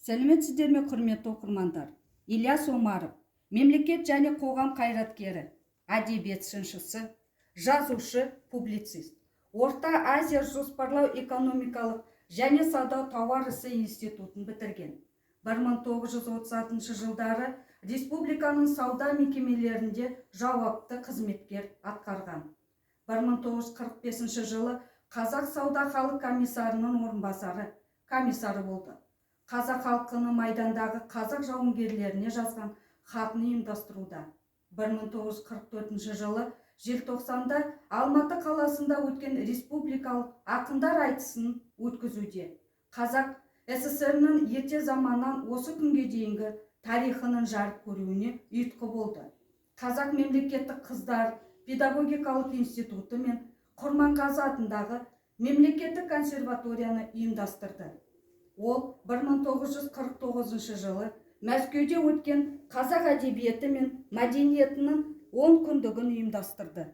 Сәлеметсіздер ме, құрметті оқырмандар! Ильяс Омаров – мемлекет және қоғам қайраткері, әдебиет сыншысы, жазушы, публицист. Орта Азия жоспарлау, экономикалық және сауда тауар ісі институтын бітірген. 1936 жылдары республиканың сауда мекемелерінде жауапты қызметкер атқарған. 1945 жылы Қазақ сауда халық комиссарының орынбасары, комиссары болды. Қазақ халқының майдандағы қазақ жауынгерлеріне жазған хатын ұйымдастыруда. 1944 жылы желтоқсанда Алматы қаласында өткен республикалық ақындар айтысын өткізуде Қазақ ССР-ның ерте заманнан осы күнге дейінгі тарихының жарық көруіне ұйытқы болды. Қазақ мемлекеттік қыздар педагогикалық институты мен Құрманғазы атындағы мемлекеттік консерваторияны ұйымдастырды. Ол 1949 жылы Мәскеуде өткен қазақ әдебиеті мен мәдениетінің 10 күндігін ұйымдастырды.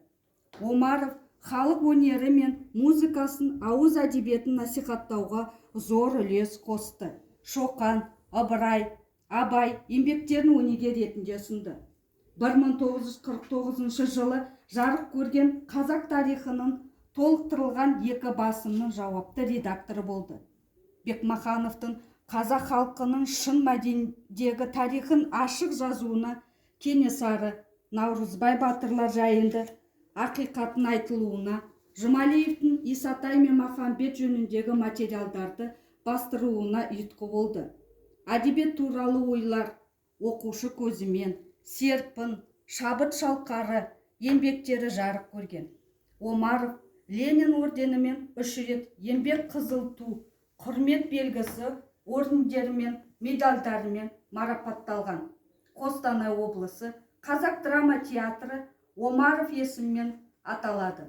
Омаров халық өнері мен музыкасын, ауыз әдебиетін насихаттауға зор үлес қосты. Шоқан, Ыбырай, Абай еңбектерін өнеге ретінде ұсынды. 1949 жылы жарық көрген қазақ тарихының толықтырылған екі басымның жауапты редакторы болды. Бекмахановтың қазақ халқының шын мәніндегі тарихын ашық жазуына, Кенесары, Наурызбай батырлар жайында ақиқаттың айтылуына, Жұмалиевтің Исатай мен Махамбет жөніндегі материалдарды бастыруына ұйытқы болды. «Әдебиет туралы ойлар», «Оқушы көзімен», «Серпін», «Шабыт шалқары» еңбектері жарық көрген. Омаров Ленин орденімен үш рет, Еңбек Қызыл Ту, Құрмет белгісі ордендерімен, медальдарымен марапатталған. Қостанай облысы қазақ драма театры Омаров есімімен аталады.